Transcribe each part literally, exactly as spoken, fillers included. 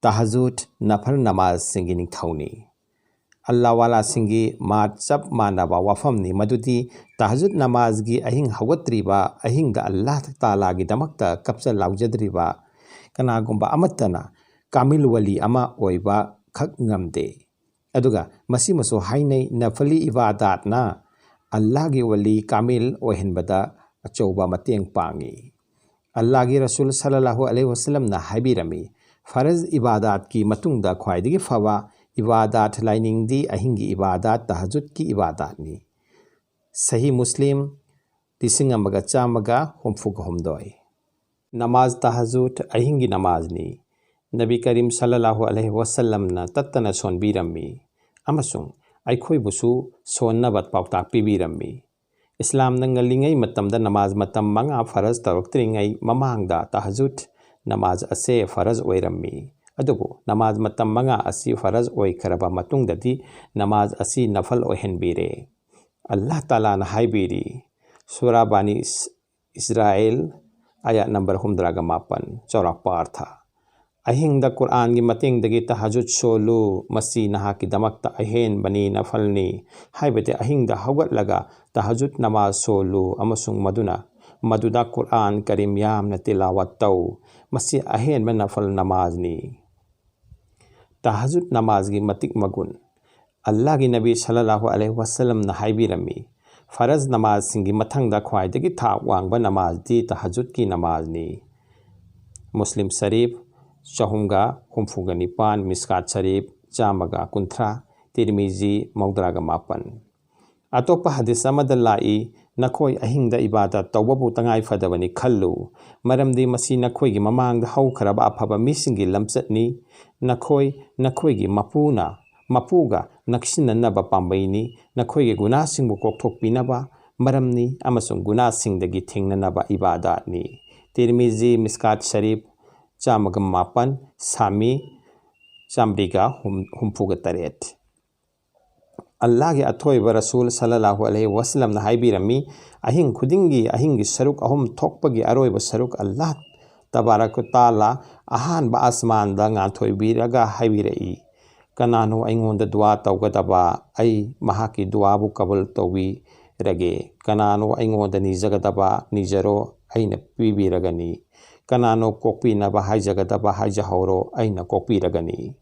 ꯇꯍꯖꯨꯗ ꯅꯐꯜ ꯅꯃꯥꯖꯁꯤꯡꯒꯤ ꯅꯤꯡꯊꯧꯅꯤ꯫ ꯑꯜꯂꯥꯍꯋꯥꯂꯥꯁꯤꯡꯒꯤ ꯃꯥ ꯆꯞ ꯃꯥꯟꯅꯕ ꯋꯥꯐꯝꯅꯤ, ꯃꯗꯨꯗꯤ ꯇꯍꯖꯨꯗ ꯅꯃꯥꯖꯒꯤ ꯑꯍꯤꯡ ꯍꯧꯒꯠꯇ꯭ꯔꯤꯕ, ꯑꯍꯤꯡꯗ ꯑꯜꯂꯥꯍ ꯇꯥꯂꯥꯒꯤꯗꯃꯛꯇ ꯀꯞꯆ ꯂꯥꯎꯖꯗ꯭ꯔꯤꯕ ꯀꯅꯥꯒꯨꯝꯕ ꯑꯃꯠꯇꯅ ꯀꯥꯃꯤꯜ ꯋꯂꯤ ꯑꯃ ꯑꯣꯏꯕ ꯈꯛ ꯉꯝꯗꯦ꯫ ꯑꯗꯨꯒ ꯃꯁꯤꯃꯁꯨ ꯍꯥꯏꯅꯩ, ꯅꯐꯂꯤ ꯏꯕꯥꯗꯥꯠꯅ ꯑꯜꯂꯥꯍꯒꯤ ꯋꯂꯤ ꯀꯥꯃꯤꯜ ꯑꯣꯏꯍꯟꯕꯗ ꯑꯆꯧꯕ ꯃꯇꯦꯡ ꯄꯥꯡꯏ꯫ ꯑꯜꯂꯥꯍꯒꯤ ꯔꯁꯨꯜ ꯁꯜꯂꯜꯂꯥꯍꯨ ꯑꯂꯩꯍꯤ ꯋꯁꯜꯂꯝꯅ ꯍꯥꯏꯕꯤꯔꯝꯃꯤ, ꯐꯔꯖ ꯏꯕꯥꯗꯥꯠꯀꯤ ꯃꯇꯨꯡꯗ ꯈ꯭ꯋꯥꯏꯗꯒꯤ ꯐꯕ ꯏꯕꯥꯗꯥꯠ ꯂꯥꯏꯅꯤꯡꯗꯤ ꯑꯍꯤꯡꯒꯤ ꯏꯕꯥꯗꯥꯠ, ꯇꯍꯖꯨꯗꯀꯤ ꯏꯕꯥꯗꯥꯠꯅꯤ꯫ ꯁꯍꯤ ꯃꯨꯁꯂꯤꯝ, ꯂꯤꯁꯤꯡ ꯑꯃꯒ ꯆꯥꯝꯃꯒ ꯍꯨꯝꯐꯨꯒ ꯍꯨꯝꯗꯣꯏ꯫ ꯅꯃꯥꯖ ꯇꯍꯖꯨꯗ ꯑꯍꯤꯡꯒꯤ ꯅꯃꯥꯖꯅꯤ꯫ ꯅꯕꯤ ꯀꯔꯤꯝ ꯁꯜꯂꯜꯂꯥꯍꯨ ꯑꯂꯩꯍꯤ ꯋꯁꯜꯂꯝꯅ ꯇꯠꯇꯅ ꯁꯣꯟꯕꯤꯔꯝꯃꯤ ꯑꯃꯁꯨꯡ ꯑꯩꯈꯣꯏꯕꯨꯁꯨ ꯁꯣꯟꯅꯕ ꯄꯥꯎꯇꯥꯛ ꯄꯤꯕꯤꯔꯝꯃꯤ꯫ ꯏꯁꯂꯥꯝꯅ ꯉꯜꯂꯤꯉꯩ ꯃꯇꯝꯗ ꯅꯃꯥꯖ ꯃꯇꯝ ꯃꯉꯥ ꯐꯔꯖ ꯇꯧꯔꯛꯇ꯭ꯔꯤꯉꯩ ꯃꯃꯥꯡꯗ ꯇꯍꯖꯨꯗ ꯅꯃꯥꯖ ꯑꯁꯦ ꯐꯔꯖ ꯑꯣꯏꯔꯝꯃꯤ꯫ ꯑꯗꯨꯕꯨ ꯅꯃꯥꯖ ꯃꯇꯝ ꯃꯉꯥ ꯑꯁꯤ ꯐꯔꯖ ꯑꯣꯏꯈ꯭ꯔꯕ ꯃꯇꯨꯡꯗꯗꯤ ꯅꯃꯥꯖ ꯑꯁꯤ ꯅꯐꯜ ꯑꯣꯏꯍꯟꯕꯤꯔꯦ꯫ ꯑꯜꯂꯥꯍ ꯇꯥꯂꯥꯅ ꯍꯥꯏꯕꯤꯔꯤ, ꯁꯨꯔꯥ ꯕꯥꯅꯤ ꯏꯁ-, ꯏꯁꯔꯥꯏꯜ, ꯑꯌꯥꯠ ꯅꯝꯕꯔ ꯍꯨꯝꯗ꯭ꯔꯥꯒ ꯃꯥꯄꯟ, ꯆꯥꯎꯔꯥꯛꯄ ꯑꯔꯊ꯫ ꯑꯍꯤꯡꯗ ꯀꯨꯔꯑꯥꯟꯒꯤ ꯃꯇꯦꯡꯗꯒꯤ ꯇꯍꯖꯨꯗ ꯁꯣꯜꯂꯨ, ꯃꯁꯤ ꯅꯍꯥꯛꯀꯤꯗꯃꯛꯇ ꯑꯍꯦꯟꯕꯅꯤ, ꯅꯐꯜꯅꯤ꯫ ꯍꯥꯏꯕꯗꯤ ꯑꯍꯤꯡꯗ ꯍꯧꯒꯠꯂꯒ ꯇꯍꯖꯨꯗ ꯅꯃꯥꯖ ꯁꯣꯜꯂꯨ ꯑꯃꯁꯨꯡ ꯃꯗꯨꯅ, ꯃꯗꯨꯗ ꯀꯨꯔꯑꯥꯟ ꯀꯔꯤꯝ ꯌꯥꯝꯅ ꯇꯤꯂꯥꯋꯠ ꯇꯧ꯫ ꯃꯁꯤ ꯑꯍꯦꯟꯕ ꯅꯐꯜ ꯅꯃꯥꯖꯅꯤ꯫ ꯇꯍꯖꯨꯗ ꯅꯃꯥꯖꯒꯤ ꯃꯇꯤꯛ ꯃꯒꯨꯟ꯫ ꯑꯜꯂꯥꯍꯒꯤ ꯅꯕꯤ ꯁꯜꯂꯜꯂꯥꯍꯨ ꯑꯂꯩꯍꯤ ꯋꯁꯜꯂꯝꯅ ꯍꯥꯏꯕꯤꯔꯝꯃꯤ, ꯐꯔꯖ ꯅꯃꯥꯖꯁꯤꯡꯒꯤ ꯃꯊꯪꯗ ꯈ꯭ꯋꯥꯏꯗꯒꯤ ꯊꯥꯛ ꯋꯥꯡꯕ ꯅꯃꯥꯖꯗꯤ ꯇꯍꯖꯨꯗꯀꯤ ꯅꯃꯥꯖꯅꯤ꯫ ꯃꯨꯁꯂꯤꯝ ꯁꯔꯤꯐ, ꯆꯍꯨꯝꯒ ꯍꯨꯝꯐꯨꯒ ꯅꯤꯄꯥꯟ, ꯃꯤꯁꯀꯥꯠ ꯁꯔꯤꯐ, ꯆꯥꯝꯃꯒ ꯀꯨꯟꯊ꯭ꯔꯥ, ꯇꯤꯔꯃꯤꯖꯤ, ꯃꯧꯗ꯭ꯔꯥꯒ ꯃꯥꯄꯟ꯫ ꯑꯇꯣꯞꯄ ꯍꯗꯤꯁ ꯑꯃꯗ ꯂꯥꯛꯏ, ꯅꯈꯣꯏ ꯑꯍꯤꯡꯗ ꯏꯕꯥꯗꯠ ꯇꯧꯕꯕꯨ ꯇꯉꯥꯏ ꯐꯗꯕꯅꯤ ꯈꯜꯂꯨ, ꯃꯔꯝꯗꯤ ꯃꯁꯤ ꯅꯈꯣꯏꯒꯤ ꯃꯃꯥꯡꯗ ꯍꯧꯈ꯭ꯔꯕ ꯑꯐꯕ ꯃꯤꯁꯤꯡꯒꯤ ꯂꯝꯆꯠꯅꯤ꯫ ꯅꯈꯣꯏ, ꯅꯈꯣꯏꯒꯤ ꯃꯄꯨꯅ, ꯃꯄꯨꯒ ꯅꯛꯁꯤꯟꯅꯅꯕ ꯄꯥꯝꯕꯩꯅꯤ, ꯅꯈꯣꯏꯒꯤ ꯒꯨꯅꯥꯁꯤꯡꯕꯨ ꯀꯣꯛꯊꯣꯛꯄꯤꯅꯕ ꯃꯔꯝꯅꯤ ꯑꯃꯁꯨꯡ ꯒꯨꯅꯥꯁꯤꯡꯗꯒꯤ ꯊꯤꯡꯅꯅꯕ ꯏꯕꯥꯗꯥꯠꯅꯤ꯫ ꯇꯤꯔꯃꯤꯖꯤ, ꯃꯤꯁꯀꯥꯠ ꯁꯔꯤꯐ, ꯆꯥꯝꯃꯒ ꯃꯥꯄꯟ, ꯁꯥꯃꯤ, ꯆꯥꯝꯃꯔꯤꯒ ꯍꯨꯝꯐꯨꯒ ꯇꯔꯦꯠ꯫ ꯑꯜꯂꯥꯍꯒꯤ ꯑꯊꯣꯏꯕ ꯔꯁꯨꯜ ꯁꯜꯂꯜꯂꯥꯍꯨ ꯑꯂꯩꯍꯤ ꯋꯁꯜꯂꯝꯅ ꯍꯥꯏꯕꯤꯔꯝꯃꯤ, ꯑꯍꯤꯡ ꯈꯨꯗꯤꯡꯒꯤ ꯑꯍꯤꯡꯒꯤ ꯁꯔꯨꯛ ꯑꯍꯨꯝ ꯊꯣꯛꯄꯒꯤ ꯑꯔꯣꯏꯕ ꯁꯔꯨꯛ ꯑꯜꯂꯥꯍ ꯇꯕꯥꯔꯛ ꯇꯥꯂꯥ ꯑꯍꯥꯟꯕ ꯑꯁꯃꯥꯟꯗ ꯉꯥꯟꯊꯣꯏꯕꯤꯔꯒ ꯍꯥꯏꯕꯤꯔꯛꯏ, "ꯀꯅꯥꯅꯣ ꯑꯩꯉꯣꯟꯗ ꯗꯨꯋꯥ ꯇꯧꯒꯗꯕ? ꯑꯩ ꯃꯍꯥꯛꯀꯤ ꯗꯨꯋꯥꯕꯨ ꯀꯕꯨꯜ ꯇꯧꯕꯤꯔꯒꯦ꯫ ꯀꯅꯥꯅꯣ ꯑꯩꯉꯣꯟꯗ ꯅꯤꯖꯒꯗꯕ? ꯅꯤꯖꯔꯣ, ꯑꯩꯅ ꯄꯤꯕꯤꯔꯒꯅꯤ꯫ ꯀꯅꯥꯅꯣ ꯀꯣꯛꯄꯤꯅꯕ ꯍꯥꯏꯖꯒꯗꯕ? ꯍꯥꯏꯖꯍꯧꯔꯣ, ꯑꯩꯅ ꯀꯣꯛꯄꯤꯔꯒꯅꯤ"꯫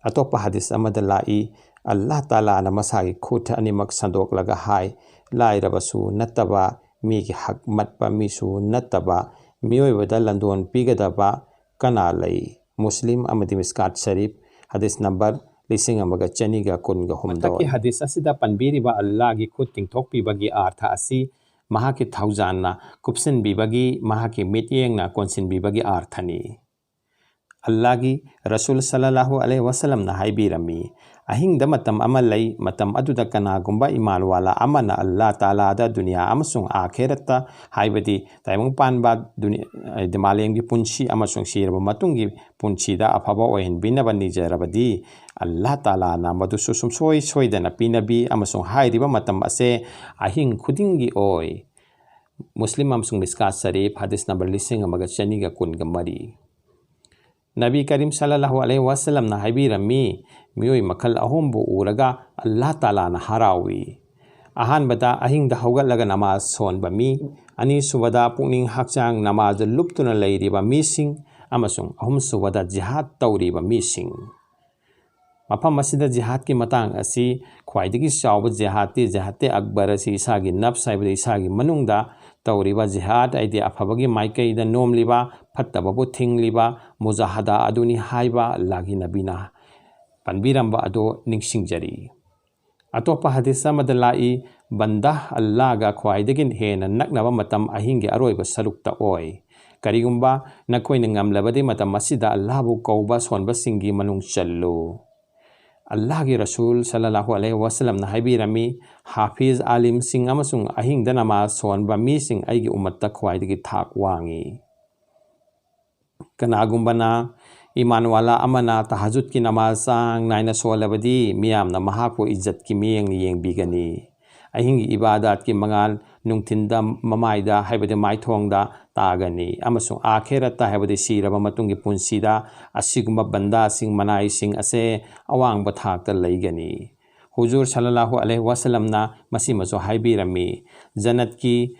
ꯑꯇꯣꯞꯄ ꯍꯗꯤꯁ ꯑꯃꯗ ꯂꯥꯛꯏ, ꯑꯜꯂꯥꯍ ꯇꯥꯂꯥꯅ ꯃꯁꯥꯒꯤ ꯈꯨꯠ ꯑꯅꯤꯃꯛ ꯁꯟꯗꯣꯛꯂꯒ ꯍꯥꯏ, "ꯂꯥꯏꯔꯕꯁꯨ ꯅꯠꯇꯕ, ꯃꯤꯒꯤ ꯍꯛ ꯃꯠꯄ ꯃꯤꯁꯨ ꯅꯠꯇꯕ, ꯃꯤꯑꯣꯏꯕꯗ ꯂꯟꯗꯣꯟ ꯄꯤꯒꯗꯕ ꯀꯅꯥ ꯂꯩ?" ꯃꯨꯁꯂꯤꯝ ꯑꯃꯗꯤ ꯃꯤꯁꯀꯥꯠ ꯁꯔꯤꯐ, ꯍꯗꯤꯁ ꯅꯝꯕꯔ ꯂꯤꯁꯤꯡ ꯑꯃꯒ ꯆꯅꯤꯒ ꯀꯨꯟꯒ ꯍꯨꯝꯗꯣꯏ꯫ ꯃꯊꯛꯀꯤ ꯍꯗꯤꯁ ꯑꯁꯤꯗ ꯄꯟꯕꯤꯔꯤꯕ ꯑꯜꯂꯥꯍꯒꯤ ꯈꯨꯠ ꯇꯤꯡꯊꯣꯛꯄꯤꯕꯒꯤ ꯑꯥꯔꯊ ꯑꯁꯤ ꯃꯍꯥꯛꯀꯤ ꯊꯧꯖꯥꯟꯅ ꯀꯨꯞꯁꯤꯟꯕꯤꯕꯒꯤ, ꯃꯍꯥꯛꯀꯤ ꯃꯤꯠꯌꯦꯡꯅ ꯀꯣꯟꯁꯤꯟꯕꯤꯕꯒꯤ ꯑꯥꯔꯊꯅꯤ꯫ ꯑꯜꯂꯥꯍꯒꯤ ꯔꯁꯨꯜ ꯁꯜꯂꯜꯂꯥꯍꯨ ꯑꯂꯩꯍꯤ ꯋꯥꯁꯜꯂꯝꯅ ꯍꯥꯏꯕꯤꯔꯝꯃꯤ, "ꯑꯍꯤꯡꯗ ꯃꯇꯝ ꯑꯃ ꯂꯩ, ꯃꯇꯝ ꯑꯗꯨꯗ ꯀꯅꯥꯒꯨꯝꯕ ꯏꯃꯥꯟ ꯋꯥꯂꯥ ꯑꯃꯅ ꯑꯜꯂꯥꯍ ꯇꯥꯂꯥꯗ ꯗꯨꯅꯤꯌꯥ ꯑꯃꯁꯨꯡ ꯑꯥꯈꯦꯔꯠꯇ, ꯍꯥꯏꯕꯗꯤ ꯇꯥꯏꯕꯪ ꯄꯥꯟꯕ ꯗꯨꯅꯤ-, ꯍꯥꯏꯗꯤ ꯃꯥꯂꯦꯝꯒꯤ ꯄꯨꯟꯁꯤ ꯑꯃꯁꯨꯡ ꯁꯤꯔꯕ ꯃꯇꯨꯡꯒꯤ ꯄꯨꯟꯁꯤꯗ ꯑꯐꯕ ꯑꯣꯏꯍꯟꯕꯤꯅꯕ ꯅꯤꯖꯔꯕꯗꯤ, ꯑꯜꯂꯥꯍ ꯇꯥꯂꯥꯅ ꯃꯗꯨꯁꯨ ꯁꯨꯡꯁꯣꯏ ꯁꯣꯏꯗꯅ ꯄꯤꯅꯕꯤ ꯑꯃꯁꯨꯡ ꯍꯥꯏꯔꯤꯕ ꯃꯇꯝ ꯑꯁꯦ ꯑꯍꯤꯡ ꯈꯨꯗꯤꯡꯒꯤ ꯑꯣꯏ"꯫ ꯃꯨꯁꯂꯤꯝ ꯑꯃꯁꯨꯡ ꯃꯤꯁꯀꯥꯠ ꯁꯔꯤꯐ, ꯍꯗꯤꯁ ꯅꯝꯕꯔ ꯂꯤꯁꯤꯡ ꯑꯃꯒ ꯆꯅꯤꯒ ꯀꯨꯟꯒ ꯃꯔꯤ꯫ ꯅꯕꯤ ꯀꯔꯤꯝ ꯁꯜꯂꯜꯂꯥꯍꯨ ꯑꯂꯩꯍꯤ ꯋꯥꯁꯜꯂꯝꯅ ꯍꯥꯏꯕꯤꯔꯝꯃꯤ, ꯃꯤꯑꯣꯏ ꯃꯈꯜ ꯑꯍꯨꯝꯕꯨ ꯎꯔꯒ ꯑꯜꯂꯥꯍ ꯇꯥꯂꯥꯅ ꯍꯔꯥꯎꯏ꯫ ꯑꯍꯥꯟꯕꯗ, ꯑꯍꯤꯡꯗ ꯍꯧꯒꯠꯂꯒ ꯅꯃꯥꯖ ꯁꯣꯟꯕ ꯃꯤ꯫ ꯑꯅꯤꯁꯨꯕꯗ, ꯄꯨꯛꯅꯤꯡ ꯍꯛꯆꯥꯡ ꯅꯃꯥꯖꯗ ꯂꯨꯞꯇꯨꯅ ꯂꯩꯔꯤꯕ ꯃꯤꯁꯤꯡ꯫ ꯑꯃꯁꯨꯡ ꯑꯍꯨꯝꯁꯨꯕꯗ, ꯖꯤꯍꯥꯗ ꯇꯧꯔꯤꯕ ꯃꯤꯁꯤꯡ꯫ ꯃꯐꯝ ꯑꯁꯤꯗ ꯖꯤꯍꯥꯗꯀꯤ ꯃꯇꯥꯡ ꯑꯁꯤ ꯈ꯭ꯋꯥꯏꯗꯒꯤ ꯆꯥꯎꯕ ꯖꯤꯍꯥꯗꯇꯤ ꯖꯤꯍꯥꯗꯇꯤ ꯑꯛꯕꯔ ꯑꯁꯤ ꯏꯁꯥꯒꯤ ꯅꯐꯁ, ꯍꯥꯏꯕꯗꯤ ꯏꯁꯥꯒꯤ ꯃꯅꯨꯡꯗ ꯇꯧꯔꯤꯕ ꯖꯤꯍꯥꯗ, ꯍꯥꯏꯗꯤ ꯑꯐꯕꯒꯤ ꯃꯥꯏꯀꯩꯗ ꯅꯣꯝꯂꯤꯕ, ꯐꯠꯇꯕꯕꯨ ꯊꯤꯡꯂꯤꯕ ꯃꯨꯖꯥꯍꯗꯥ ꯑꯗꯨꯅꯤ ꯍꯥꯏꯕ ꯑꯜꯂꯥꯍꯒꯤ ꯅꯕꯤꯅ ꯄꯟꯕꯤꯔꯝꯕ ꯑꯗꯨ ꯅꯤꯡꯁꯤꯡꯖꯔꯤ꯫ ꯑꯇꯣꯞꯄ ꯍꯗꯤꯁ ꯑꯃꯗ ꯂꯥꯛꯏ, "ꯕꯟꯗꯥ ꯑꯜꯂꯥꯍꯒ ꯈ꯭ꯋꯥꯏꯗꯒꯤ ꯍꯦꯟꯅ ꯅꯛꯅꯕ ꯃꯇꯝ ꯑꯍꯤꯡꯒꯤ ꯑꯔꯣꯏꯕ ꯁꯔꯨꯛꯇ ꯑꯣꯏ꯫ ꯀꯔꯤꯒꯨꯝꯕ ꯅꯈꯣꯏꯅ ꯉꯝꯂꯕꯗꯤ ꯃꯇꯝ ꯑꯁꯤꯗ ꯑꯜꯂꯥꯍꯕꯨ ꯀꯧꯕ ꯁꯣꯟꯕꯁꯤꯡꯒꯤ ꯃꯅꯨꯡ ꯆꯜꯂꯨ"꯫ ꯑꯜꯂꯥꯍꯒꯤ ꯔꯁꯨꯜ ꯁꯜꯂꯜꯂꯥꯍꯨ ꯑꯂꯩꯍꯤ ꯋꯥꯁꯜꯂꯝꯅ ꯍꯥꯏꯕꯤꯔꯝꯃꯤ, "ꯍꯥꯐꯤꯖ, ꯑꯥꯂꯤꯝꯁꯤꯡ ꯑꯃꯁꯨꯡ ꯑꯍꯤꯡꯗ ꯅꯃꯥꯖ ꯁꯣꯟꯕ ꯃꯤꯁꯤꯡ ꯑꯩꯒꯤ ꯎꯝꯃꯠꯇ ꯈ꯭ꯋꯥꯏꯗꯒꯤ ꯊꯥꯛ ꯋꯥꯡꯉꯤ"꯫ ꯀꯅꯥꯒꯨꯝꯕꯅ ꯏꯃꯥꯟ ꯋꯥꯂꯥ ꯑꯃꯅ ꯇꯍꯖꯨꯗꯀꯤ ꯅꯃꯥꯖ ꯆꯥꯡ ꯅꯥꯏꯅ ꯁꯣꯜꯂꯕꯗꯤ, ꯃꯤꯌꯥꯝꯅ ꯃꯍꯥꯛꯄꯨ ꯏꯖꯠꯀꯤ ꯃꯤꯠꯌꯦꯡꯅ ꯌꯦꯡꯕꯤꯒꯅꯤ꯫ ꯑꯍꯤꯡꯒꯤ ꯏꯕꯥꯗꯥꯠꯀꯤ ꯃꯉꯥꯜ ꯅꯨꯡꯊꯤꯟꯗ ꯃꯃꯥꯏꯗ, ꯍꯥꯏꯕꯗꯤ ꯃꯥꯏꯊꯣꯡꯗ ꯇꯥꯒꯅꯤ꯫ ꯑꯃꯁꯨꯡ ꯑꯥꯈꯦꯔꯠꯇ, ꯍꯥꯏꯕꯗꯤ ꯁꯤꯔꯕ ꯃꯇꯨꯡꯒꯤ ꯄꯨꯟꯁꯤꯗ, ꯑꯁꯤꯒꯨꯝꯕ ꯕꯟꯗꯥꯁꯤꯡ, ꯃꯅꯥꯏꯁꯤꯡ ꯑꯁꯦ ꯑꯋꯥꯡꯕ ꯊꯥꯛꯇ ꯂꯩꯒꯅꯤ꯫ ꯍꯨꯖꯨꯔ ꯁꯜꯂꯜꯂꯥꯍꯨ ꯑꯂꯩꯍꯤ ꯋꯥꯁꯂꯝꯅ ꯃꯁꯤꯃꯁꯨ ꯍꯥꯏꯕꯤꯔꯝꯃꯤ, ꯖꯟꯅꯠꯀꯤ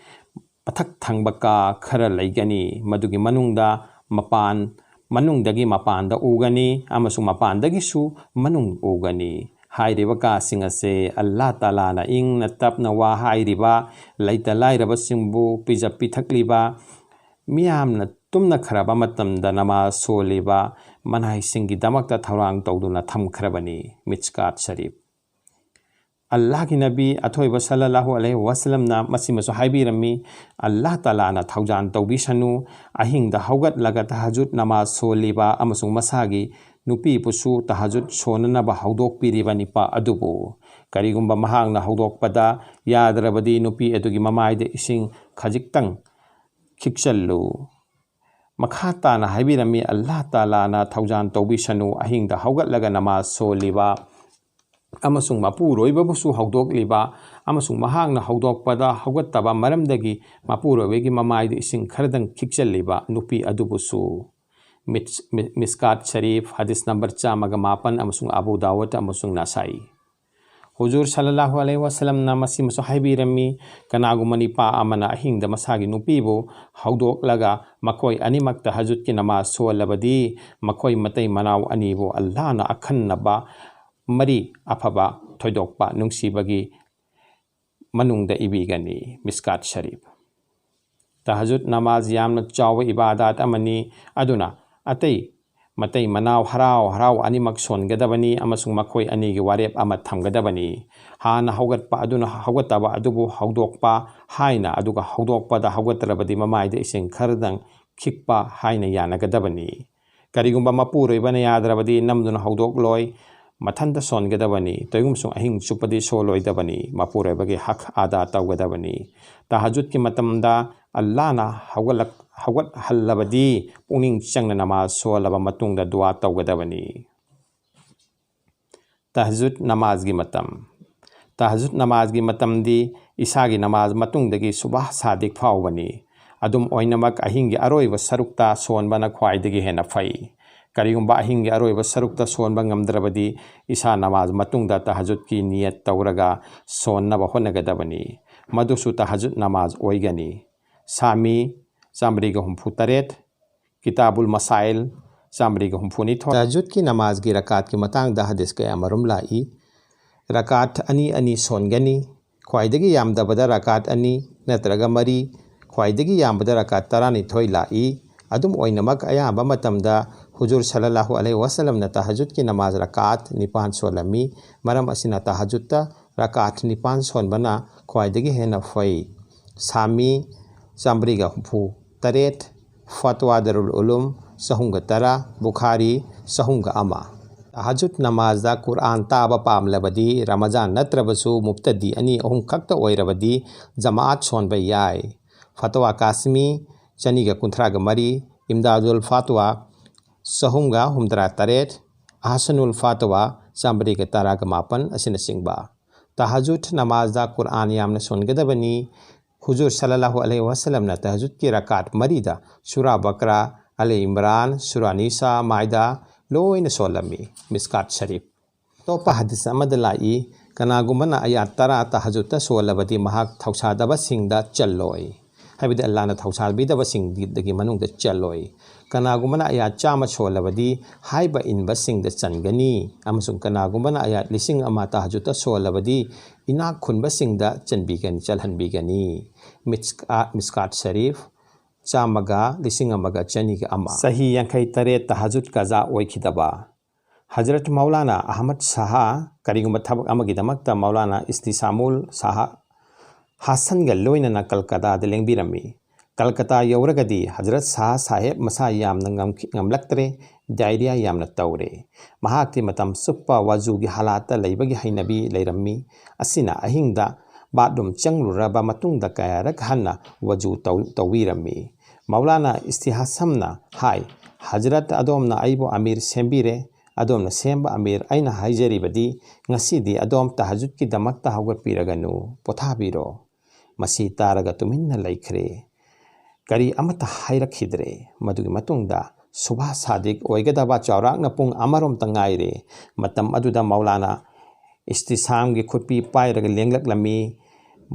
ꯃꯊꯛ ꯊꯪꯕ ꯀꯥ ꯈꯔ ꯂꯩꯒꯅꯤ, ꯃꯗꯨꯒꯤ ꯃꯅꯨꯡꯗ ꯃꯄꯥꯟ, ꯃꯅꯨꯡꯗꯒꯤ ꯃꯄꯥꯟꯗ ꯎꯒꯅꯤ ꯑꯃꯁꯨꯡ ꯃꯄꯥꯟꯗꯒꯤꯁꯨ ꯃꯅꯨꯡ ꯎꯒꯅꯤ꯫ ꯍꯥꯏꯔꯤꯕ ꯀꯥꯁꯤꯡ ꯑꯁꯦ ꯑꯜꯂꯥꯍ ꯇꯥꯂꯥꯅ ꯏꯪꯅ ꯇꯞꯅ ꯋꯥ ꯍꯥꯏꯔꯤꯕ, ꯂꯩꯇ ꯂꯥꯏꯔꯕꯁꯤꯡꯕꯨ ꯄꯤꯖ ꯄꯤꯊꯛꯂꯤꯕ, ꯃꯤꯌꯥꯝꯅ ꯇꯨꯝꯅꯈ꯭ꯔꯕ ꯃꯇꯝꯗ ꯅꯃꯥꯖ ꯁꯣꯜꯂꯤꯕ ꯃꯅꯥꯏꯁꯤꯡꯒꯤꯗꯃꯛꯇ ꯊꯧꯔꯥꯡ ꯇꯧꯗꯨꯅ ꯊꯝꯈ꯭ꯔꯕꯅꯤ꯫ ꯃꯤꯁꯀꯥꯠ ꯁꯔꯤꯐ꯫ ꯑꯜꯂꯥꯍꯒꯤ ꯅꯕꯤ ꯑꯊꯣꯏꯕ ꯁꯜꯂꯜꯂꯥꯍꯨ ꯑꯂꯩꯍꯤ ꯋꯥꯁꯂꯝꯅ ꯃꯁꯤꯃꯁꯨ ꯍꯥꯏꯕꯤꯔꯝꯃꯤ, ꯑꯜꯂꯥꯍ ꯇꯥꯂꯥꯅ ꯊꯧꯖꯥꯟ ꯇꯧꯕꯤꯁꯅꯨ, ꯑꯍꯤꯡꯗ ꯍꯧꯒꯠꯂꯒ ꯇꯍꯖꯨꯗ ꯅꯃꯥꯖ ꯁꯣꯜꯂꯤꯕ ꯑꯃꯁꯨꯡ ꯃꯁꯥꯒꯤ ꯅꯨꯄꯤꯕꯨꯁꯨ ꯇꯍꯖꯨꯗ ꯁꯣꯟꯅꯅꯕ ꯍꯧꯗꯣꯛꯄꯤꯔꯤꯕ ꯅꯤꯄꯥ ꯑꯗꯨꯕꯨ꯫ ꯀꯔꯤꯒꯨꯝꯕ ꯃꯍꯥꯛꯅ ꯍꯧꯗꯣꯛꯄꯗ ꯌꯥꯗ꯭ꯔꯕꯗꯤ, ꯅꯨꯄꯤ ꯑꯗꯨꯒꯤ ꯃꯃꯥꯏꯗ ꯏꯁꯤꯡ ꯈꯖꯤꯛꯇꯪ ꯈꯤꯛꯆꯜꯂꯨ꯫ ꯃꯈꯥ ꯇꯥꯅ ꯍꯥꯏꯕꯤꯔꯝꯃꯤ, ꯑꯜꯂꯥꯍ ꯇꯥꯂꯥꯅ ꯊꯧꯖꯥꯟ ꯇꯧꯕꯤꯁꯅꯨ, ꯑꯍꯤꯡꯗ ꯍꯧꯒꯠꯂꯒ ꯅꯃꯥꯖ ꯁꯣꯜꯂꯤꯕ ꯑꯃꯁꯨꯡ ꯃꯄꯨꯔꯣꯏꯕꯕꯨꯁꯨ ꯍꯧꯗꯣꯛꯂꯤꯕ ꯑꯃꯁꯨꯡ ꯃꯍꯥꯛꯅ ꯍꯧꯗꯣꯛꯄꯗ ꯍꯧꯒꯠꯇꯕ ꯃꯔꯝꯗꯒꯤ ꯃꯄꯨꯔꯣꯏꯕꯒꯤ ꯃꯃꯥꯏꯗ ꯏꯁꯤꯡ ꯈꯔꯗꯪ ꯈꯤꯛꯆꯜꯂꯤꯕ ꯅꯨꯄꯤ ꯑꯗꯨꯕꯨꯁꯨ꯫ ꯃꯤꯠꯁ-, ꯃꯤ-, ꯃꯤꯁꯀꯥꯠ ꯁꯔꯤꯐ, ꯍꯗꯤꯁ ꯅꯝꯕꯔ ꯆꯥꯝꯃꯒ ꯃꯥꯄꯟ ꯑꯃꯁꯨꯡ ꯑꯕꯨ ꯗꯥꯋꯨꯗ ꯑꯃꯁꯨꯡ ꯅꯁꯥꯏ꯫ ꯍꯨꯖꯨꯔ ꯁꯜꯂꯜꯂꯥꯍꯨ ꯑꯂꯩꯍꯤ ꯋꯥꯁꯂꯝꯅ ꯃꯁꯤꯃꯁꯨ ꯍꯥꯏꯕꯤꯔꯝꯃꯤ, ꯀꯅꯥꯒꯨꯝꯕ ꯅꯤꯄꯥ ꯑꯃꯅ ꯑꯍꯤꯡꯗ ꯃꯁꯥꯒꯤ ꯅꯨꯄꯤꯕꯨ ꯍꯧꯗꯣꯛꯂꯒ ꯃꯈꯣꯏ ꯑꯅꯤꯃꯛ ꯇꯍꯖꯨꯗꯀꯤ ꯅꯃꯥꯖ ꯁꯣꯜꯂꯕꯗꯤ, ꯃꯈꯣꯏ ꯃꯇꯩ ꯃꯅꯥꯎ ꯑꯅꯤꯕꯨ ꯑꯜꯂꯥꯍꯅ ꯑꯈꯟꯅꯕ ꯃꯔꯤ, ꯑꯐꯕ, ꯊꯣꯏꯗꯣꯛꯄ, ꯅꯨꯡꯁꯤꯕꯒꯤ ꯃꯅꯨꯡꯗ ꯏꯕꯤꯒꯅꯤ꯫ ꯃꯤꯁꯀꯥꯠ ꯁꯔꯤꯐ꯫ ꯇꯍꯖꯨꯗ ꯅꯃꯥꯖ ꯌꯥꯝꯅ ꯆꯥꯎꯕ ꯏꯕꯥꯗꯥꯠ ꯑꯃꯅꯤ, ꯑꯗꯨꯅ ꯑꯇꯩ ꯃꯇꯩ ꯃꯅꯥꯎ ꯍꯔꯥꯎ ꯍꯔꯥꯎ ꯑꯅꯤꯃꯛ ꯁꯣꯟꯒꯗꯕꯅꯤ ꯑꯃꯁꯨꯡ ꯃꯈꯣꯏ ꯑꯅꯤꯒꯤ ꯋꯥꯔꯦꯞ ꯑꯃ ꯊꯝꯒꯗꯕꯅꯤ꯫ ꯍꯥꯟꯅ ꯍꯧꯒꯠꯄ ꯑꯗꯨꯅ ꯍꯧꯒꯠꯇꯕ ꯑꯗꯨꯕꯨ ꯍꯧꯗꯣꯛꯄ ꯍꯥꯏꯅ, ꯑꯗꯨꯒ ꯍꯧꯗꯣꯛꯄꯗ ꯍꯧꯒꯠꯇ꯭ꯔꯕꯗꯤ ꯃꯃꯥꯏꯗ ꯏꯁꯤꯡ ꯈꯔꯗꯪ ꯈꯤꯛꯄ ꯍꯥꯏꯅ ꯌꯥꯅꯒꯗꯕꯅꯤ꯫ ꯀꯔꯤꯒꯨꯝꯕ ꯃꯄꯨꯔꯣꯏꯕꯅ ꯌꯥꯗ꯭ꯔꯕꯗꯤ ꯅꯝꯗꯨꯅ ꯍꯧꯗꯣꯛꯂꯣꯏ, ꯃꯊꯟꯇ ꯁꯣꯟꯒꯗꯕꯅꯤ꯫ ꯇꯧꯏꯒꯨꯝꯕꯁꯨꯡ ꯑꯍꯤꯡ ꯆꯨꯞꯄꯗꯤ ꯁꯣꯜꯂꯣꯏꯗꯕꯅꯤ꯫ ꯃꯄꯨꯔꯣꯏꯕꯒꯤ ꯍꯛ ꯑꯗꯥ ꯇꯧꯒꯗꯕꯅꯤ꯫ ꯇꯍꯖꯨꯗꯀꯤ ꯃꯇꯝꯗ ꯑꯜꯂꯥꯍꯅ ꯍꯧꯒꯠꯂꯛ-, ꯍꯧꯒꯠꯍꯜꯂꯕꯗꯤ ꯄꯨꯛꯅꯤꯡ ꯆꯪꯅ ꯅꯃꯥꯖ ꯁꯣꯜꯂꯕ ꯃꯇꯨꯡꯗ ꯗꯨꯋꯥ ꯇꯧꯒꯗꯕꯅꯤ꯫ ꯇꯍꯖꯨꯗ ꯅꯃꯥꯖꯒꯤ ꯃꯇꯝ꯫ ꯇꯍꯖꯨꯗ ꯅꯃꯥꯖꯒꯤ ꯃꯇꯝꯗꯤ ꯏꯁꯥꯒꯤ ꯅꯃꯥꯖ ꯃꯇꯨꯡꯗꯒꯤ ꯁꯨꯕꯍ ꯁꯥꯗꯤꯛ ꯐꯥꯎꯕꯅꯤ꯫ ꯑꯗꯨꯝ ꯑꯣꯏꯅꯃꯛ, ꯑꯍꯤꯡꯒꯤ ꯑꯔꯣꯏꯕ ꯁꯔꯨꯛꯇ ꯁꯣꯟꯕꯅ ꯈ꯭ꯋꯥꯏꯗꯒꯤ ꯍꯦꯟꯅ ꯐꯩ꯫ ꯀꯔꯤꯒꯨꯝꯕ ꯑꯍꯤꯡꯒꯤ ꯑꯔꯣꯏꯕ ꯁꯔꯨꯛꯇ ꯁꯣꯟꯕ ꯉꯝꯗ꯭ꯔꯕꯗꯤ, ꯏꯁꯥ ꯅꯃꯥꯖ ꯃꯇꯨꯡꯗ ꯇꯍꯖꯨꯗꯀꯤ ꯅꯤꯌꯠ ꯇꯧꯔꯒ ꯁꯣꯟꯅꯕ ꯍꯣꯠꯅꯒꯗꯕꯅꯤ꯫ ꯃꯗꯨꯁꯨ ꯇꯍꯖꯨꯗ ꯅꯃꯥꯖ ꯑꯣꯏꯒꯅꯤ꯫ ꯁꯥꯃꯤ, ꯆꯥꯃꯔꯤꯒ ꯍꯨꯝꯐꯨ ꯇꯔꯦꯠ, ꯀꯤꯇꯥꯕꯨꯜ ꯃꯁꯥꯏꯜ, ꯆꯥꯃꯔꯤꯒ ꯍꯨꯝꯐꯨ ꯅꯤꯊꯣꯏ꯫ ꯇꯍꯖꯨꯗꯀꯤ ꯅꯃꯥꯖꯒꯤ ꯔꯀꯥꯠꯀꯤ ꯃꯇꯥꯡꯗ ꯍꯗꯤꯁ ꯀꯌꯥ ꯃꯔꯨꯝ ꯂꯥꯛꯏ꯫ ꯔꯀꯥꯠ ꯑꯅꯤ ꯑꯅꯤ ꯁꯣꯟꯒꯅꯤ꯫ ꯈ꯭ꯋꯥꯏꯗꯒꯤ ꯌꯥꯝꯗꯕꯗ ꯔꯀꯥꯠ ꯑꯅꯤ ꯅꯠꯇ꯭ꯔꯒ ꯃꯔꯤ, ꯈ꯭ꯋꯥꯏꯗꯒꯤ ꯌꯥꯝꯕꯗ ꯔꯀꯥꯠ ꯇꯔꯥꯅꯤꯊꯣꯏ ꯂꯥꯛꯏ꯫ ꯑꯗꯨꯝ ꯑꯣꯏꯅꯃꯛ, ꯑꯌꯥꯝꯕ ꯃꯇꯝꯗ ꯍꯨꯖꯨꯔ ꯁꯜꯂꯜꯂꯥꯍꯨ ꯑꯂꯩꯍꯤ ꯋꯥꯁꯜꯂꯝꯅ ꯇꯍꯖꯨꯗꯀꯤ ꯅꯃꯥꯖ ꯔꯀꯥꯠ ꯅꯤꯄꯥꯟ ꯁꯣꯜꯂꯝꯃꯤ꯫ ꯃꯔꯝ ꯑꯁꯤꯅ, ꯇꯍꯖꯨꯗꯇ ꯔꯀꯥꯠ ꯅꯤꯄꯥꯟ ꯁꯣꯟꯕꯅ ꯈ꯭ꯋꯥꯏꯗꯒꯤ ꯍꯦꯟꯅ ꯐꯩ꯫ ꯁꯥꯃꯤ, ꯆꯥꯃꯔꯤꯒ ꯍꯨꯝꯐꯨ ꯇꯔꯦꯠ, ꯐꯠꯋꯥ ꯗꯔꯨꯜ ꯎꯂꯨꯝ, ꯆꯍꯨꯝꯒ ꯇꯔꯥ, ꯕꯨꯈꯥꯔꯤ, ꯆꯍꯨꯝꯒ ꯑꯃ꯫ ꯇꯍꯖꯨꯗ ꯅꯃꯥꯖꯗ ꯀꯨꯔꯑꯥꯟ ꯇꯥꯕ ꯄꯥꯝꯂꯕꯗꯤ, ꯔꯃꯖꯥꯟ ꯅꯠꯇ꯭ꯔꯕꯁꯨ ꯃꯨꯞꯇꯗꯤ ꯑꯅꯤ ꯑꯍꯨꯝ ꯈꯛꯇ ꯑꯣꯏꯔꯕꯗꯤ, ꯖꯃꯥꯑꯠ ꯁꯣꯟꯕ ꯌꯥꯏ꯫ ꯐꯠꯋꯥ ꯀꯥꯁꯃꯤ, ꯆꯅꯤꯒ ꯀꯨꯟꯊ꯭ꯔꯥꯒ ꯃꯔꯤ, ꯏꯝꯗꯥꯗꯨꯜ ꯐꯠꯋꯥ, ꯆꯍꯨꯝꯒ ꯍꯨꯝꯗ꯭ꯔꯥ ꯇꯔꯦꯠ, ꯑꯍꯁꯅꯨꯜ ꯐꯠꯋꯥ, ꯆꯥꯃꯔꯤꯒ ꯇꯔꯥꯒ ꯃꯥꯄꯟ ꯑꯁꯤꯅꯆꯤꯡꯕ꯫ ꯇꯍꯖꯨꯗ ꯅꯃꯥꯖꯗ ꯀꯨꯔꯑꯥꯟ ꯌꯥꯝꯅ ꯁꯣꯟꯒꯗꯕꯅꯤ꯫ ꯍꯨꯖꯨꯔ ꯁꯜꯂꯜꯂꯥꯍꯨ ꯑꯂꯩꯍꯤ ꯋꯥꯁꯜꯂꯝꯅ ꯇꯍꯖꯨꯗꯀꯤ ꯔꯀꯥꯠ ꯃꯔꯤꯗ ꯁꯨꯔꯥ ꯕꯀꯔꯥ, ꯑꯂꯤ ꯏꯝꯔꯥꯟ, ꯁꯨꯔꯥ ꯅꯤꯁꯥ, ꯃꯥꯏꯗꯥ ꯂꯣꯏꯅ ꯁꯣꯜꯂꯝꯃꯤ꯫ ꯃꯤꯁꯀꯥꯠ ꯁꯔꯤꯐ꯫ ꯑꯇꯣꯞꯄ ꯍꯗꯤꯁ ꯑꯃꯗ ꯂꯥꯛꯏ, "ꯀꯅꯥꯒꯨꯝꯕꯅ ꯑꯌꯥꯠ ꯇꯔꯥ ꯇꯍꯖꯨꯗꯇ ꯁꯣꯜꯂꯕꯗꯤ, ꯃꯍꯥꯛ ꯊꯧꯁꯥꯗꯕꯁꯤꯡꯗ ꯆꯜꯂꯣꯏ", ꯍꯥꯏꯕꯗꯤ ꯑꯜꯂꯥꯍꯅ ꯊꯧꯁꯥꯕꯤꯗꯕꯁꯤꯡꯒꯤ ꯃꯅꯨꯡꯗ ꯆꯜꯂꯣꯏ꯫ "ꯀꯅꯥꯒꯨꯝꯕꯅ ꯑꯌꯥꯠ ꯆꯥꯝꯃ ꯁꯣꯜꯂꯕꯗꯤ, ꯍꯥꯏꯕ ꯏꯟꯕꯁꯤꯡꯗ ꯆꯟꯒꯅꯤ, ꯑꯃꯁꯨꯡ ꯀꯅꯥꯒꯨꯝꯕꯅ ꯑꯌꯥꯠ ꯂꯤꯁꯤꯡ ꯑꯃ ꯇꯍꯖꯨꯗꯇ ꯁꯣꯜꯂꯕꯗꯤ, ꯏꯅꯥꯛ ꯈꯨꯟꯕꯁꯤꯡꯗ ꯆꯟꯕꯤꯒꯅꯤ, ꯆꯜꯍꯟꯕꯤꯒꯅꯤ"꯫ ꯃꯤꯁꯀꯥ-, ꯃꯤꯁꯀꯥꯠ ꯁꯔꯤꯐ, ꯆꯥꯝꯃꯒ, ꯂꯤꯁꯤꯡ ꯑꯃꯒ ꯆꯅꯤꯒ ꯑꯃ꯫ ꯆꯍꯤ ꯌꯥꯡꯈꯩ ꯇꯔꯦꯠ ꯇꯍꯖꯨꯗ ꯀꯖꯥ ꯑꯣꯏꯈꯤꯗꯕ꯫ ꯍꯖꯔꯠ ꯃꯧꯂꯥꯅꯥ ꯑꯍꯃꯗ ꯁꯥꯍ, ꯀꯔꯤꯒꯨꯝꯕ ꯊꯕꯛ ꯑꯃꯒꯤꯗꯃꯛꯇ ꯃꯧꯂꯥꯅꯥ ꯏꯁꯇꯤꯁꯥꯃꯨꯜ ꯁꯥꯍ ꯍꯥꯁꯟꯒ ꯂꯣꯏꯅꯅ ꯀꯜꯀꯇꯥꯗ ꯂꯦꯡꯕꯤꯔꯝꯃꯤ꯫ ꯀꯜꯀꯇꯥ ꯌꯧꯔꯒꯗꯤ ꯍꯖꯔꯠ ꯁꯥꯍ ꯁꯥꯍꯦꯕ ꯃꯁꯥ ꯌꯥꯝꯅ ꯉꯝꯈꯤ-, ꯉꯝꯂꯛꯇ꯭ꯔꯦ, ꯗꯥꯏꯔꯤꯌꯥ ꯌꯥꯝꯅ ꯇꯧꯔꯦ꯫ ꯃꯍꯥꯛꯇꯤ ꯃꯇꯝ ꯆꯨꯞꯄ ꯋꯥꯖꯨꯒꯤ ꯍꯥꯂꯥꯠꯇ ꯂꯩꯕꯒꯤ ꯍꯩꯅꯕꯤ ꯂꯩꯔꯝꯃꯤ꯫ ꯑꯁꯤꯅ ꯑꯍꯤꯡꯗ ꯕꯥꯠꯔꯨꯝ ꯆꯪꯂꯨꯔꯕ ꯃꯇꯨꯡꯗ ꯀꯌꯥꯔꯛ ꯍꯟꯅ ꯋꯥꯖꯨ ꯇꯧ-, ꯇꯧꯕꯤꯔꯝꯃꯤ꯫ ꯃꯧꯂꯥꯅꯥ ꯏꯁꯇꯤꯍꯥꯁꯝꯅ ꯍꯥꯏ, "ꯍꯖꯔꯠ, ꯑꯗꯣꯝꯅ ꯑꯩꯕꯨ ꯑꯃꯤꯔ ꯁꯦꯝꯕꯤꯔꯦ, ꯑꯗꯣꯝꯅ ꯁꯦꯝꯕ ꯑꯃꯤꯔ, ꯑꯩꯅ ꯍꯥꯏꯖꯔꯤꯕꯗꯤ, ꯉꯁꯤꯗꯤ ꯑꯗꯣꯝ ꯇꯍꯖꯨꯗꯀꯤꯗꯃꯛꯇ ꯍꯧꯒꯠꯄꯤꯔꯒꯅꯨ, ꯄꯣꯊꯥꯕꯤꯔꯣ꯫ ꯃꯁꯤ ꯇꯥꯔꯒ ꯇꯨꯃꯤꯟꯅ ꯂꯩꯈ꯭ꯔꯦ꯫ ꯀꯔꯤ ꯑꯃꯠꯇ ꯍꯥꯏꯔꯛꯈꯤꯗ꯭ꯔꯦ꯫ ꯃꯗꯨꯒꯤ ꯃꯇꯨꯡꯗ ꯁꯨꯚꯥ ꯁꯥꯗꯤꯛ ꯑꯣꯏꯒꯗꯕ ꯆꯥꯎꯔꯥꯛꯅ ꯄꯨꯡ ꯑꯃꯔꯣꯝꯇ ꯉꯥꯏꯔꯦ꯫ ꯃꯇꯝ ꯑꯗꯨꯗ ꯃꯧꯂꯥꯅꯥ ꯏꯁꯇꯤꯁꯥꯝꯒꯤ ꯈꯨꯠꯄꯤ ꯄꯥꯏꯔꯒ ꯂꯦꯡꯂꯛꯂꯝꯃꯤ꯫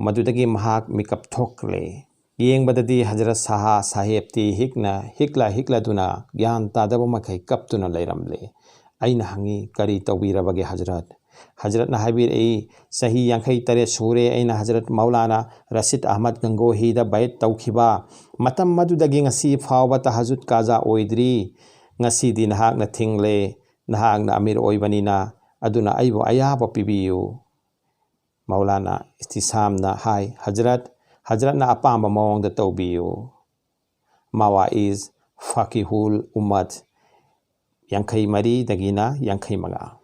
ꯃꯗꯨꯗꯒꯤ ꯃꯍꯥꯛ ꯃꯤꯀꯞ ꯊꯣꯛꯂꯦ꯫ ꯌꯦꯡꯕꯗꯗꯤ ꯍꯖꯔꯠ ꯁꯥꯍ ꯁꯥꯍꯦꯕꯇꯤ ꯍꯤꯛꯅ, ꯍꯤꯛꯂ ꯍꯤꯛꯂꯗꯨꯅ ꯒ꯭ꯌꯥꯟ ꯇꯥꯗꯕ ꯃꯈꯩ ꯀꯞꯇꯨꯅ ꯂꯩꯔꯝꯂꯦ꯫ ꯑꯩꯅ ꯍꯪꯉꯤ, "ꯀꯔꯤ ꯇꯧꯕꯤꯔꯕꯒꯦ ꯍꯖꯔꯠ?" ꯍꯖꯔꯠꯅ ꯍꯥꯏꯕꯤꯔꯛꯏ, "ꯆꯍꯤ ꯌꯥꯡꯈꯩ ꯇꯔꯦꯠ ꯁꯨꯔꯦ ꯑꯩꯅ ꯍꯖꯔꯠ ꯃꯧꯂꯥꯅꯥ ꯔꯁꯤꯗ ꯑꯍꯃꯗ ꯒꯪꯒꯣꯍꯤꯗ ꯕꯌꯠ ꯇꯧꯈꯤꯕ꯫ ꯃꯇꯝ ꯑꯗꯨꯗꯒꯤ ꯉꯁꯤ ꯐꯥꯎꯕ ꯇꯍꯖꯨꯗ ꯀꯥꯖꯥ ꯑꯣꯏꯗ꯭ꯔꯤ꯫ ꯉꯁꯤꯗꯤ ꯅꯍꯥꯛꯅ ꯊꯤꯡꯂꯦ, ꯅꯍꯥꯛꯅ ꯑꯃꯤꯔ ꯑꯣꯏꯕꯅꯤꯅ, ꯑꯗꯨꯅ ꯑꯩꯕꯨ ꯑꯌꯥꯕ ꯄꯤꯕꯤꯌꯨ꯫" ꯃꯧꯂꯥꯅꯥ ꯏꯁꯇꯤꯁꯥꯝꯅ ꯍꯥꯏ, "ꯍꯖꯔꯠ, ꯍꯖꯔꯠꯅ ꯑꯄꯥꯝꯕ ꯃꯑꯣꯡꯗ ꯇꯧꯕꯤꯌꯨ꯫" ꯃꯋꯥꯏꯖ ꯐꯀꯤꯍꯨꯜ ꯎꯝꯃꯠ ꯌꯥꯡꯈꯩ ꯃꯔꯤꯗꯒꯤꯅ ꯌꯥꯡꯈꯩ ꯃꯉꯥ꯫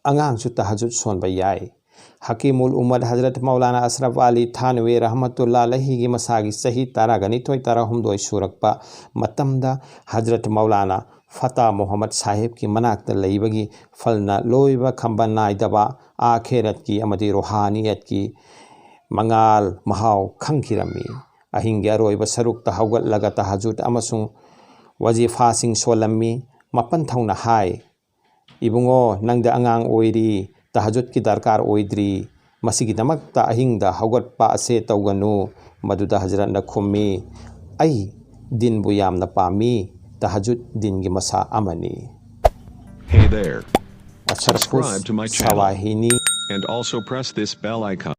ꯑꯉꯥꯡꯁꯨ ꯇꯍꯖꯨꯗ ꯁꯣꯟꯕ ꯌꯥꯏ꯫ ꯍꯀꯤꯃꯨꯜ ꯎꯝꯃꯠ ꯍꯖꯔꯠ ꯃꯧꯂꯥꯅꯥ ꯑꯁꯔꯐ ꯑꯂꯤ ꯊꯥꯅꯋꯤ ꯔꯍꯃꯇꯨꯜꯂꯥ ꯑꯂꯩꯍꯤꯒꯤ ꯃꯁꯥꯒꯤ ꯆꯍꯤ ꯇꯔꯥꯒ ꯅꯤꯊꯣꯏ ꯇꯔꯥꯍꯨꯝꯗꯣꯏ ꯁꯨꯔꯛꯄ ꯃꯇꯝꯗ ꯍꯖꯔꯠ ꯃꯧꯂꯥꯅꯥ ꯐꯇꯥ ꯃꯨꯍꯝꯃꯗ ꯁꯥꯍꯦꯕꯀꯤ ꯃꯅꯥꯛꯇ ꯂꯩꯕꯒꯤ ꯐꯜꯅ ꯂꯣꯏꯕ ꯈꯝꯕ ꯅꯥꯏꯗꯕ ꯑꯥꯈꯦꯔꯠꯀꯤ ꯑꯃꯗꯤ ꯔꯨꯍꯥꯅꯤꯌꯠꯀꯤ ꯃꯉꯥꯜ ꯃꯍꯥꯎ ꯈꯪꯈꯤꯔꯝꯃꯤ꯫ ꯑꯍꯤꯡꯒꯤ ꯑꯔꯣꯏꯕ ꯁꯔꯨꯛꯇ ꯍꯧꯒꯠꯂꯒ ꯇꯍꯖꯨꯗ ꯑꯃꯁꯨꯡ ꯋꯥꯖꯤꯐꯥꯁꯤꯡ ꯁꯣꯜꯂꯝꯃꯤ꯫ ꯃꯄꯟ ꯊꯧꯅ ꯍꯥꯏ, "ꯏꯕꯨꯡꯉꯣ, ꯅꯪꯗꯤ ꯑꯉꯥꯡ ꯑꯣꯏꯔꯤ, ꯇꯍꯖꯨꯗꯀꯤ ꯗꯔꯀꯥꯔ ꯑꯣꯏꯗ꯭ꯔꯤ꯫ ꯃꯁꯤꯒꯤꯗꯃꯛꯇ ꯑꯍꯤꯡꯗ ꯍꯧꯒꯠꯄ ꯑꯁꯦ ꯇꯧꯒꯅꯨ꯫" ꯃꯗꯨꯗ ꯍꯖꯔꯠꯅ ꯈꯨꯝꯃꯤ, "ꯑꯩ ꯗꯤꯟꯕꯨ ꯌꯥꯝꯅ ꯄꯥꯝꯃꯤ꯫ ꯇꯍꯖꯨꯗ ꯗꯤꯟꯒꯤ ꯃꯁꯥ ꯑꯃꯅꯤ꯫" Hey there. ꯑꯁꯔꯐꯨꯁ Subscribe to my channel. ꯁꯋꯥꯍꯤꯅꯤ꯫ And also press this bell icon.